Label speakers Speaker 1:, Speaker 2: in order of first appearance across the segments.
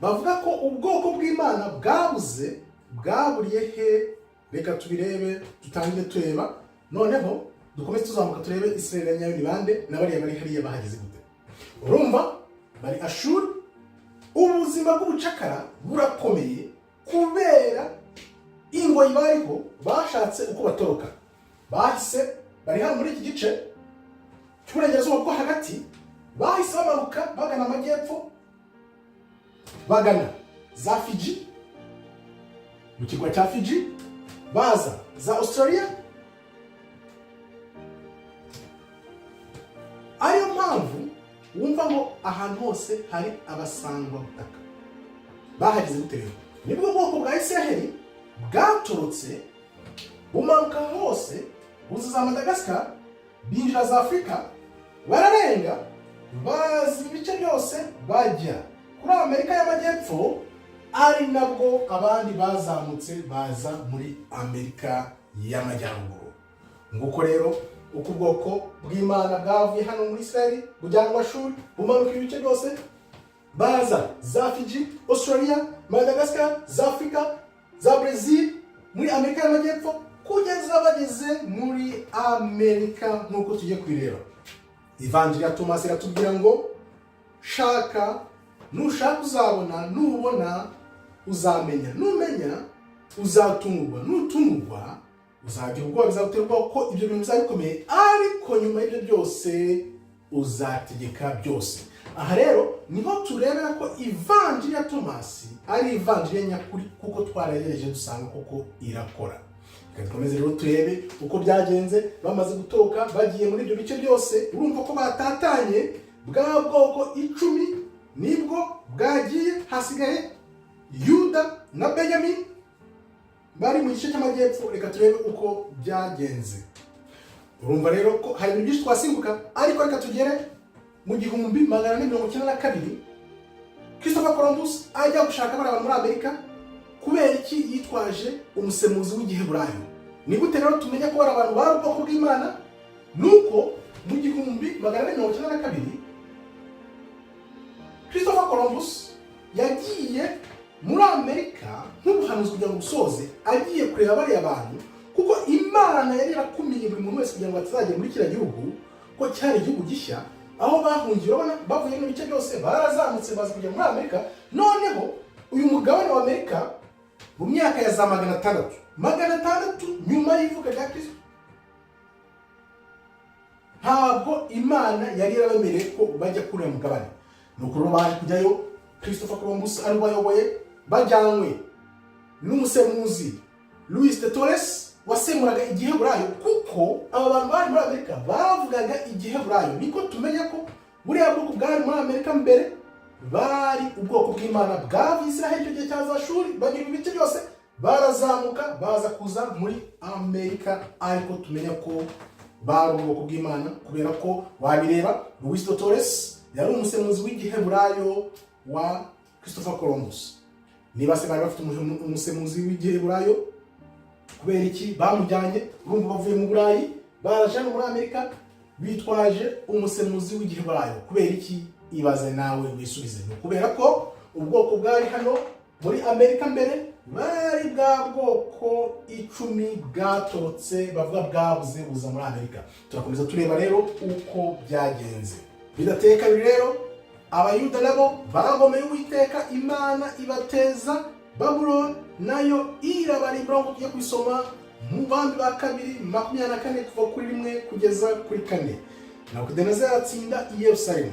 Speaker 1: Bavuga ko ubwoko bw'Imana bwabuze, bwaburiye he? Reka tubirebe, dutangire tureba, noneho dukomeze tuzamuka turebe Israel ya nyayo ni bande, n'abariya bari hariya bahageze gute. Urumva bari Ashuri, ubuzima bw'ubucakara burakomeye kubera ingoyi bariho. Bashatse uko batoroka, bahise bari hano muri iki gice cy'uburengerazuba bwo hagati, bahise bamanuka bagana amajyepfo, bagana za Fiji, mu kirwa cya Fiji, baza za Australia. Ariyo mpamvu wumva ngo ahantu hose hari abasangwabutaka. Bahageze gute rero? Nibwo bwoko bwa Israheli bwatorotse, bumanuka hose, buza za Madagascar, binjira za Afurika, bararenga, baza ibice byose, bajya kuri Amerika y'Amajyepfo, ari nabwo abandi bazamutse baza muri Amerika y'Amajyaruguru. Nguko rero uko ubwoko bw'Imana bwavuye hano muri Israel, bujyanwa Ashuri, bumanuka ibice byose, baza za Fiji, Australia, Madagascar, za Afurika, za Brazil, muri Amerika y'Amajyepfo, kugeza bageze muri Amerika nk'uko tugiye kubireba. Ivanjiri ya Tomasi iratubwira ngo shaka, nushaka uzabona, nubona uzamenya, numenya uzatungurwa, nutungurwa uzagira ubwoba, bizagutera ubwoba ko ibyo bintu bizaba bikomeye, ariko nyuma y'ibyo byose uzategeka byose. Aha rero niho turebera ko Ivanjiri ya Tomasi ari ivanjiri ya nyakuri, kuko twaragereje dusanga koko irakora. Reka dukomeze rero turebe uko byagenze bamaze gutoka, bagiye muri ibyo bice byose. Urumva ko batatanye, bwa bwoko 10 nibwo bwagiye, hasigaye Yuda na Benyamin bari mu gice cy'amajyepfo. Reka turebe uko byagenze. Urumva rero ko hari ibintu byinshi twasimbuka, ariko reka tugere mu 1492, Christopher Columbus ajya gushaka bariya bantu muri Amerika. Kubera iki yitwaje umusemuzi w'Igiheburayo? Ni gute rero tumenya ko bari abantu bari ubwoko bw'Imana? Nuko mu 1492 Christopher Columbus yagiye muri Amerika nk'ubuhanuzi kugira ngo busoze, agiye kureba bariya bantu, kuko Imana yari yarakumiye buri muntu wese kugira ngo atazajya muri kiriya gihugu, ko cyari igihugu gishya aho bahungiye. Urabona bavuye mu bice byose, barazamutse, baza kujya muri Amerika. Noneho uyu mugabane wa Amerika mu myaka ya za 600 nyuma y'ivuka rya Kristo, ntabwo Imana yari yarabemereye ko bajya kuri uyu mugabane. Ni uko rero baje kujyayo, Christopher Columbus ari we wayoboye, bajyanywe n'umusemuzi Luis de Torres wasemuraga Igiheburayo, kuko aba bantu bari muri Amerika bavugaga Igiheburayo. Niko tumenya ko buriya bwoko bwari muri Amerika mbere bari ubwoko bw'Imana bwavuye Israheli icyo gihe cya za Shuri, banyura ibice byose, barazamuka, baza kuza muri Amerika. Ariko tumenya ko bari ubwoko bw'Imana kubera ko wabireba, Luis de Torres yari umusemuzi w'Igiheburayo wa Christopher Columbus. Niba se bari bafite umusemuzi w'Igiheburayo, kubera iki bamujyanye? Urumva bavuye mu Burayi, baraje hano muri Amerika bitwaje umusemuzi w'Igiheburayo, kubera iki? Ibaze nawe wisubize. Ni ukubera ko ubwoko bwari hano muri Amerika mbere bari bwa bwoko 10 bwatorotse, bavuga bwabuze, buza muri Amerika. Turakomeza tureba rero uko byagenze. Bidateye kabiri rero, Abayuda nabo bagomeye Uwiteka, Imana ibateza Babuloni, nayo irabarimbura, ngo tujye kubisoma mu Bami ba Kabiri 24, kuva kuri 1 kugeza kuri 4. Nebukadinezari atsinda i Yerusalemu.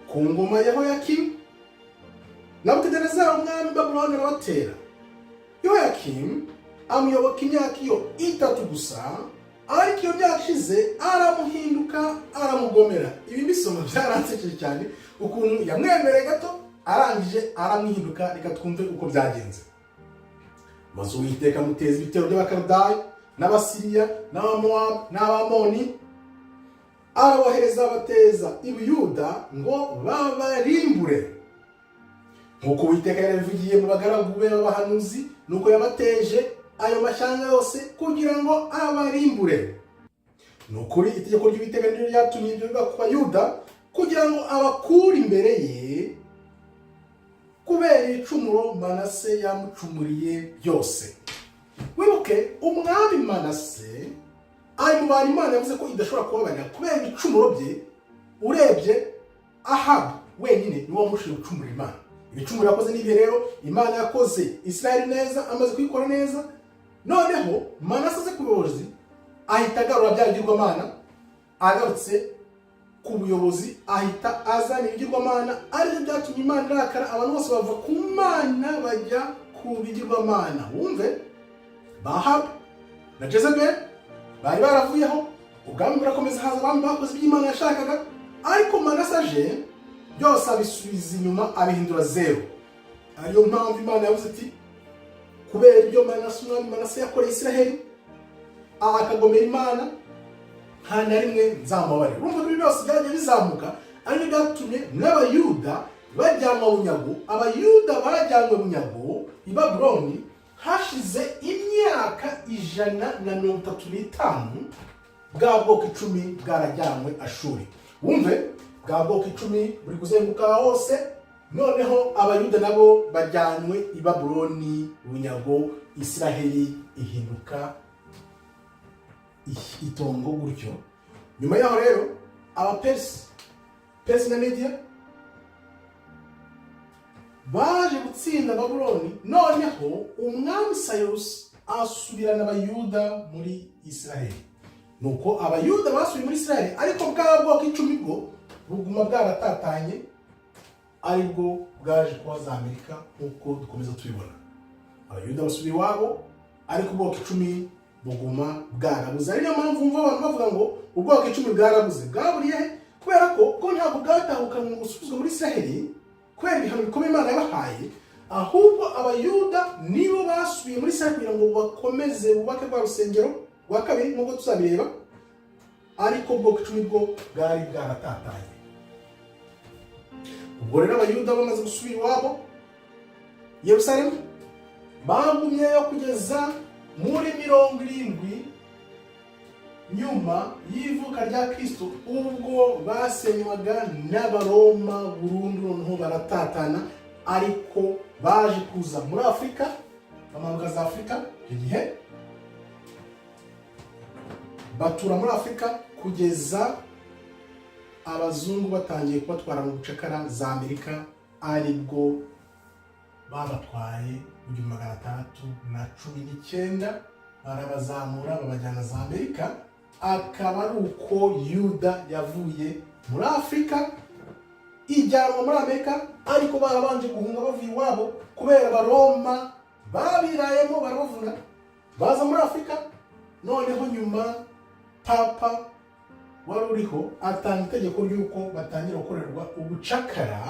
Speaker 1: Ku ngoma ya Yehoyakimu, Nebukadinezari umwami Babuloni arabatera. Yehoyakimu amuyoboka imyaka iyo 3 gusa, ariko iyo myaka ishize aramuhinduka, aramugomera. Ibi mbisoma byaransekeje cyane, ukuntu yamwemereye gato, arangije aramwihinduka. Reka twumve uko byagenze. Maze Uwiteka amuteza ibitero by'Abakarudayi n'Abasiriya n'Abamowabu n'Abamoni, arabohereza bateza i Buyuda ngo babarimbure, nk'uko Uwiteka yarabivugiye mu bagaragu be b'abahanuzi. Nuko yabateje ayo mashyanga yose kugira ngo abarimbure. Ni ukuri, itegeko ry'Uwiteka niryo ryatumye ibyo biba ku Bayuda, kugira ngo abakure imbere ye. Kubera ibicumuro Manase yamucumuriye byose. Wibuke, umwami Manase ari mu bantu Imana yavuze ko idashobora kubabarira kubera ibicumuro bye. Urebye Ahabu wenyine niwe wamushije gucumurira Imana. Ibicumuro yakoze n'ibihe rero? Imana yakoze Israel neza, amaze kuyikora neza, noneho Manase aze ku buyobozi ahita agarura bya bigirwamana. Agarutse ku buyobozi ahita azana ibigirwamana, aribyo byatumye Imana irakara, abantu bose bava ku Mana bajya ku bigirwamana. Wumve, ba Ahabu na Jezebel bari baravuyeho, ubwami burakomeza, haza abami bakoze ibyo Imana yashakaga, ariko Manase aje byose abisubiza inyuma, abihindura zeru. Ariyo mpamvu Imana yavuze iti: "Kubera ibyo Manase, umwami Manase yakoreye Israheli, akagomera Imana, nta na rimwe nzamubabarira." Urumva ko ibi byose byagiye bizamuka, aribyo byatumye n'Abayuda bajyanwa bunyago. Abayuda bajyanwe bunyago i Babuloni hashize imyaka 135 bwa bwoko 10 bwarajyanywe Ashuri. Wumve, bwa bwoko 10 buri kuzenguka hose, noneho Abayuda nabo bajyanywe i Babuloni bunyago, Israheli ihinduka itongo gutyo. Nyuma yaho rero Abaperisi, Perisi na Mediya, baje gutsinda Babuloni, noneho umwami Sayirusi asubirana Abayuda muri Israheli. Nuko Abayuda basubiye muri Israheli, ariko bwa bwoko 10 bwo buguma bwaratatanye, aribwo bwaje kuba za Amerika nk'uko dukomeza tubibona. Abayuda basubiye iwabo, ariko ubwoko 10 buguma bwarabuze. Ari niyo mpamvu wumva abantu bavuga ngo ubwoko 10 bwarabuze. Bwaburiye he? Kubera ko bwo ntabwo bwatahukanywe ngo busubizwe muri Israheli kubera ibihano bikomeye Imana yabahaye, ahubwo Abayuda nibo basubiye muri Israheli kugira ngo bakomeze bubake rwa rusengero rwa kabiri nk'uko tuzabireba, ariko ubwoko 10 bwo bwari bwaratatanye. Ubwo rero Abayuda bamaze gusubira iwabo Yerusalemu, bagumyeyo kugeza muri 70 nyuma y'ivuka rya Kristo, ubwo basenywaga n'Abaroma burundu, noneho baratatana. Ariko baje kuza muri Afurika, bamanuka za Afurika icyo gihe, batura muri Afurika kugeza abazungu batangiye kubatwara mu bucakara za Amerika, aribwo babatwaye mu 1619, barabazamura babajyana za Amerika. Akaba ari uko Yuda yavuye muri Afurika ijyanwa muri Amerika, ariko barabanje guhunga bavuye iwabo kubera Abaroma babirayemo barabavuna, baza muri Afurika. Noneho nyuma papa wari uriho atanga itegeko ry'uko batangira gukorerwa ubucakara.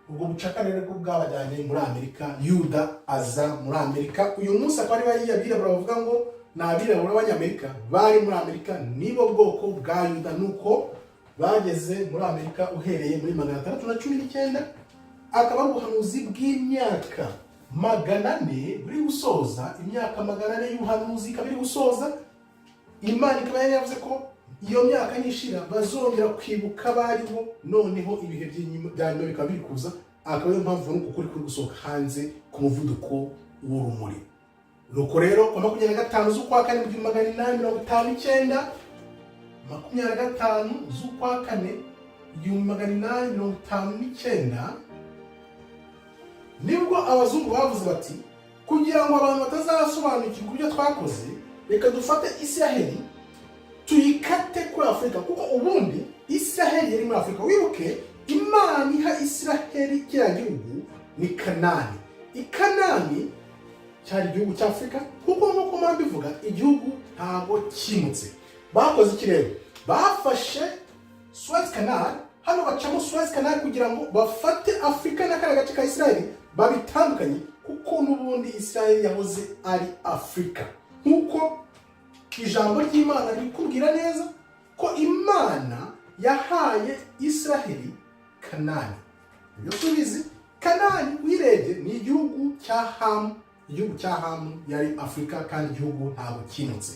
Speaker 1: Ubwo bucakara rero bwo bwabajyanye muri Amerika. Yuda aza muri Amerika. Uyu munsi akaba ari bariya birabura bavuga ngo ni abirabura b'Abanyamerika bari muri Amerika, nibo bwoko bwa Yuda. Nuko bageze muri Amerika uhereye muri 619, akaba ari ubuhanuzi bw'imyaka 400 buri gusoza. Imyaka 400 y'ubuhanuzi ikaba iri gusoza. Imana ikaba yari yavuze ko iyo myaka nishira bazongera kwibuka abariho. Noneho ibihe bya nyuma bikaba biri kuza, akaba ariyo mpamvu nuko ukuri kuri gusohoka hanze ku muvuduko w'urumuri. Nuko rero ku 25 z'ukwa kane mu 1859, 25 z'ukwa kane 1859, nibwo abazungu bavuze bati: "Kugira ngo abantu batazasobanukirwa ibyo twakoze, reka dufate Isiraheli tuyikate kuri Afurika." Kuko ubundi Isiraheli yari muri Afurika. Wibuke, Imana iha Isiraheli kiriya gihugu ni Kanani. I Kanani cyari igihugu cya Afurika, kuko nk'uko mpora mbivuga, igihugu ntabwo cyimutse. Bakoze iki rero? Bafashe Suez Canal hano, bacamo Suez Canal kugira ngo bafate Afurika na kariya gace ka Isiraheli babitandukanye, kuko n'ubundi Isiraheli yahoze ari Afurika, nk'uko ijambo ry'Imana rikubwira neza ko Imana yahaye Isiraheli Kanani. Ibyo tubizi. Kanani wirebye ni igihugu cya Hamu. Igihugu cya Hamu yari Afurika, kandi igihugu ntabwo kimutse.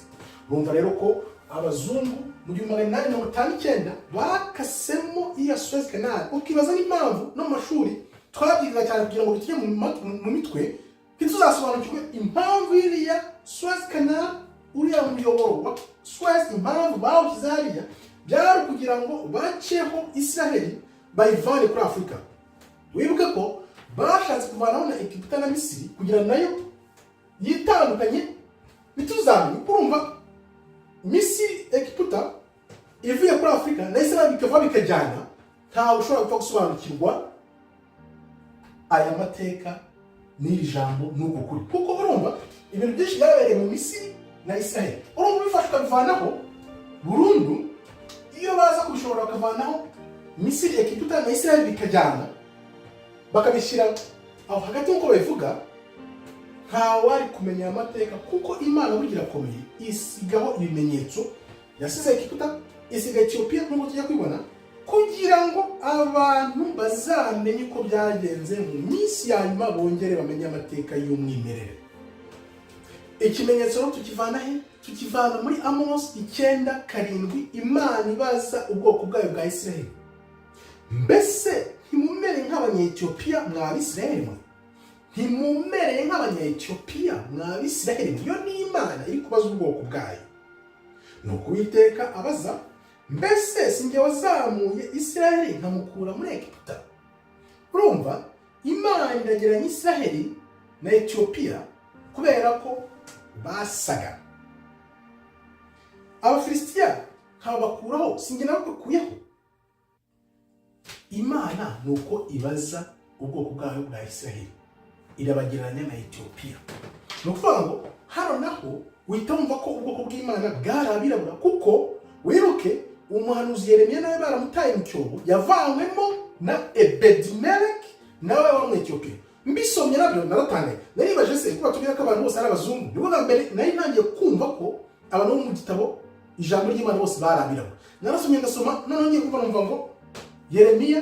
Speaker 1: Urumva rero ko abazungu mu 1859 bakasemo iya Suez Canal, ukibaza n'impamvu no mu mashuri. Twabyigaga cyane kugira ngo bitujye mu mitwe, ntituzasobanukirwe impamvu iriya Suez Canal, uriya muyoboro wa Suez, impamvu bawushyize hariya byari kugira ngo baceho Israheli, bayivane kuri Afurika. Wibuke ko bashatse kuvanaho na Egiputa na Misiri kugira nayo yitandukanye, ntituzamenye. Urumva, Misiri, Egiputa ivuye kuri Afurika na Israheli bikava bikajyana, ntawe ushobora gupfa gusobanukirwa aya mateka n'iri jambo n'uko kuri, kuko urumva ibintu byinshi byabereye mu Misiri na Israheli. Urumva, ubifashe ukabivanaho burundu, iyo baza kubishobora bakavanaho Misiri, Egiputa na Israheli bikajyana, bakabishyira aho hagati nk'uko babivuga, ntawari kumenya aya mateka, kuko Imana burya irakomeye, isigaho ibimenyetso. Yasize Egiputa, isiga Etiyopiya nk'uko tujya kubibona, kugira ngo abantu bazamenye uko byagenze mu minsi ya nyuma, bongere bamenye amateka y'umwimerere. Ikimenyetso rero tukivana he? Tukivana muri Amos 9:7. Imana ibaza ubwoko bwayo bwa Israheli: "Mbese ntimumereye nk'Abanyetiyopiya, mwa Bisiraheli mwe? Ntimumereye nk'Abanyetiyopiya, mwa Bisiraheli mwe?" Iyo ni Imana iri kubaza ubwoko bwayo. Ni Uwiteka abaza: "Mbese si njye wazamuye Isiraheli nkamukura muri Egiputa?" Urumva, Imana iragereranya Isiraheli na Etiyopiya kubera ko basaga. "Abafilisitiya nkabakuraho, si njye nabakuyeho?" Imana ni uko ibaza ubwoko bwayo bwa Isiraheli, irabagereranya na Etiyopiya. Ni ukuvuga ngo hano naho uhita wumva ko ubwoko bw'Imana bwari abirabura, kuko wibuke umuhanuzi Yeremiya nawe baramutaye mu cyobo, yavanywemo na Ebedimeleki, nawe wari Umwetiyopiya. Mbisomye nabyo naratangaye, naribaje se kuba tubwira ko abantu bose ari abazungu? Nibwo bwa mbere nari ntangiye kumva ko abantu bo mu gitabo Ijambo ry'Imana bose bari abirabura. Narasomye, ndasoma, noneho ngiye kumva numva ngo Yeremiya,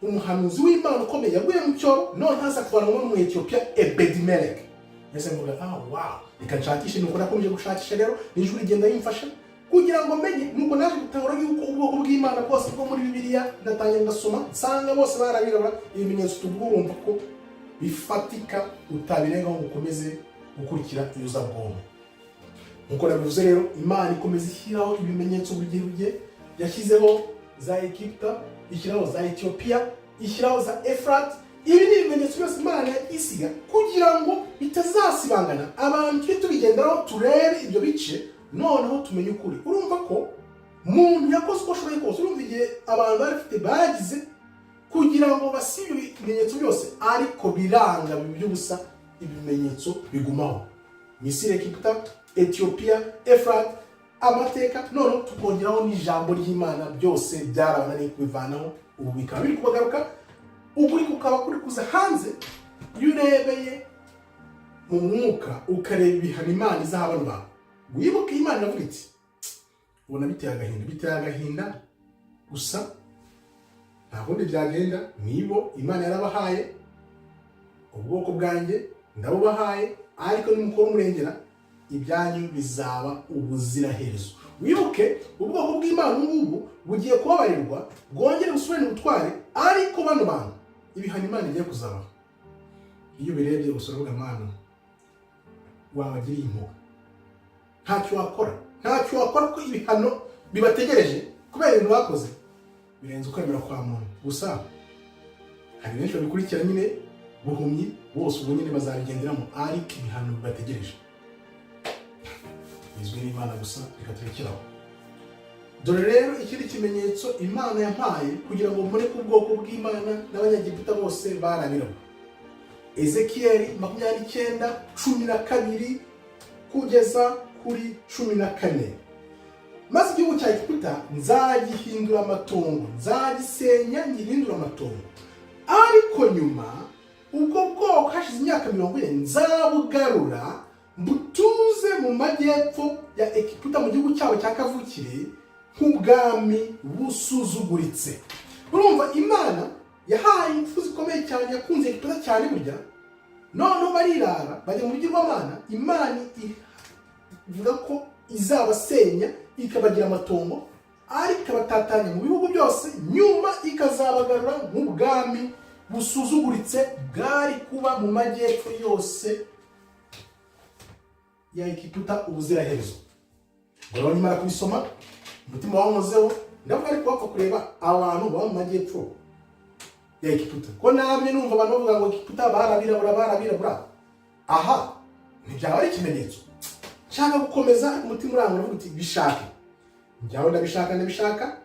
Speaker 1: umuhanuzi w'Imana ukomeye, yaguye mu cyobo, none haza kuvanwamo n'Umwetiyopiya Ebedimeleki. Mbese mvuga: "Ah, wow, reka nshakishe." Nuko nakomeje gushakisha rero, n'ijwi rigenda rimfasha kugira ngo menye. Nuko naje gutahura yuko ubwoko bw'Imana bwose bwo muri Bibiliya, ndatangira ndasoma, nsanga bose barabirabura. Ibimenyetso tuvuga, urumva ko bifatika, utabirengaho ngo ukomeze gukurikira iyuzabwonko. Nkuko nabivuze rero, Imana ikomeza ishyiraho ibimenyetso buri gihe. Buri gihe yashyizeho za Egiputa, ishyiraho za Etiyopiya, ishyiraho za Efurati. Ibi ni ibimenyetso byose Imana isiga kugira ngo bitazasibangana, abantu tujye tubigenderaho, turebe ibyo bice, noneho tumenye ukuri. Urumva ko muntu yakoze uko ashoboye kose. Urumva igihe abantu bari bafite bagize kugira ngo basibe ibimenyetso byose, ariko biranga, biba iby'ubusa, ibimenyetso bigumaho: Misiri, Egiputa, Etiyopiya, Efurati, amateka, noneho tukongeraho n'ijambo ry'Imana. Byose byarabananiye kubivanaho, ubu bikaba biri kubagaruka, ukuri kukaba kuri kuza hanze. Iyo urebeye mu mwuka, ukareba ibihano Imana izaha bano bantu, wibuke Imana iravuga iti, ubona biteye agahinda, biteye agahinda gusa, nta kundi byagenda. Nibo Imana yarabahaye: "Ubwoko bwanjye ndabubahaye, ariko nimukora umurengera, ibyanyu bizaba ubuziraherezo." Wibuke, ubwoko bw'Imana ubu ngubu bugiye kubabarirwa, bwongere busubirane ubutware, ariko bano bantu ibihano Imana igiye kuzabaha, iyo ubirebye gusa uravuga: "Mana, wabagiriye impuhwe." Ntacyo wakora, ntacyo wakora, kuko ibihano bibategereje kubera ibintu bakoze birenze ukwemera kwa muntu. Gusa hari benshi babikurikira nyine buhumyi, bose ubu nyine bazabigenderamo, ariko ibihano bibategereje bizwi n'Imana gusa. Reka turekeraho. Dore rero ikindi kimenyetso Imana yampaye kugira ngo mbone ko ubwoko bw'Imana n'Abanyagiputa bose barabirabura: Ezekiyeli 29, 12 kugeza kuri 14. "Maze igihugu cya Egiputa nzagihindura amatongo, nzagisenya ngihindura amatongo. Ariko nyuma ubwo bwoko, hashize imyaka 40, nzabugarura mbutuze mu majyepfo ya Egiputa, mu gihugu cyabo cya kavukire, nk'ubwami busuzuguritse." Urumva, Imana yahaye ingufu zikomeye cyane, yakunze Egiputa cyane burya. Noneho barirara, bajya mu bigirwamana. Imana ivuga ko izabasenya, ikabagira amatongo, ariko ikabatatanya mu bihugu byose, nyuma ikazabagarura nk'ubwami. Busuzuguritse bwari kuba mu majyepfo yose ya Egiputa ubuziraherezo. Ngo rero nyamara kubisoma umutima wankozeho, ndavuga: ariko wapfa kureba abantu baba mu majyepfo ya Egiputa, ko namye numva abantu bavuga ngo Egiputa barabirabura, barabirabura, aha ntibyaba ari ikimenyetso? Nshaka gukomeza, umutima uranga, uravuga uti: "Bishake." Njyaho ndabishaka, ndabishaka,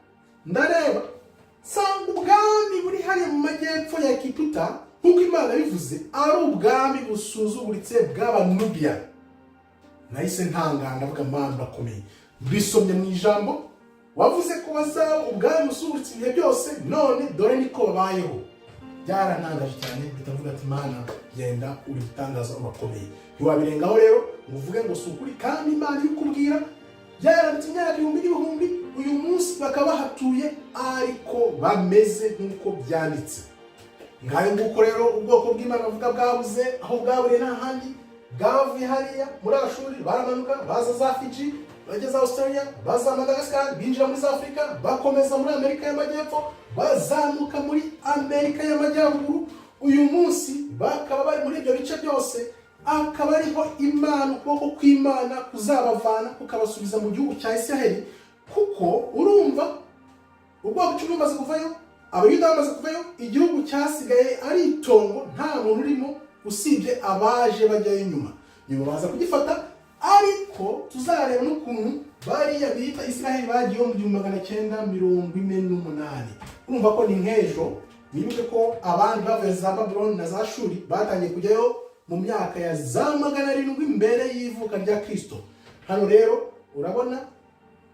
Speaker 1: ndareba, nsanga ubwami buri hariya mu majyepfo ya Egiputa, nk'uko Imana bivuze, ari ubwami busuzuguritse bw'Abanubiya. Nahise ntangara, ndavuga: "Mana, urakomeye! Mbisomye mu ijambo, wavuze ko bazaba ubwami busuzuguritse ibihe byose, none dore niko babayeho." Byarantangaje cyane, mpita mvuga ati: "Mana, genda uri gutangaza, urakomeye." Ntiwabirengaho rero ngo uvuge ngo si ukuri, kandi Imana ibikubwira byaranditse imyaka ibihumbi n'ibihumbi, uyu munsi bakaba bahatuye ariko bameze nk'uko byanditse. Ngayo nguko rero, ubwoko bw'Imana bavuga bwabuze aho bwaburiye nta handi bwavuye. Hariya muri Ashuri baramanuka, baza za Fiji, bageze Australia, baza Madagascar, binjira muri za Afurika, bakomeza muri Amerika y'Amajyepfo, bazamuka muri Amerika y'Amajyaruguru. Uyu munsi bakaba bari muri ibyo bice byose, akaba ariho Imana, ukuboko kw'Imana kuzabavana kukabasubiza mu gihugu cya Isiraheli. Kuko urumva, ubwoko 10 bumaze kuvayo, Abayuda bamaze kuvayo, igihugu cyasigaye ari itongo, nta muntu urimo usibye abaje bajyayo inyuma. Nyuma baza kugifata, ariko tuzareba n'ukuntu bariya bita Isiraheli bagiyeho mu 1948. Urumva ko ni nk'ejo. Wibuke ko abandi bavuye za Babuloni na za Shuri batangiye kujyayo mu myaka ya za 700 mbere y'ivuka rya Kristo. Hano rero urabona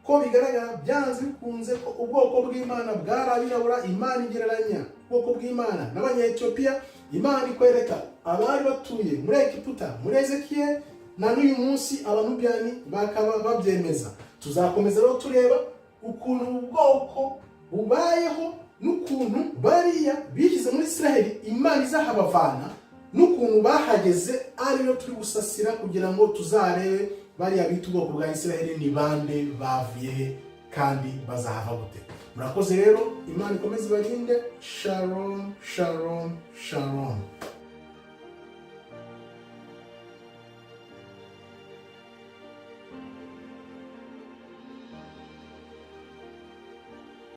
Speaker 1: ko bigaragara byanze bikunze ko ubwoko bw'Imana bwari abirabura. Imana igereranya ubwoko bw'Imana n'Abanyetiyopiya. Imana ikwereka abari batuye muri Egiputa muri Ezekiyeli, na n'uyu munsi Abanubiyani bakaba babyemeza. Tuzakomeza rero tureba ukuntu ubu bwoko bubayeho, n'ukuntu bariya bishyize muri Israheli Imana izahabavana, n'ukuntu bahageze. Ariyo turi gusasira kugira ngo tuzarebe bariya bita ubwoko bwa Israheli ni bande, bavuye he, kandi bazahava gute. Murakoze rero, Imana ikomeze ibarinde. Shalom, shalom, shalom.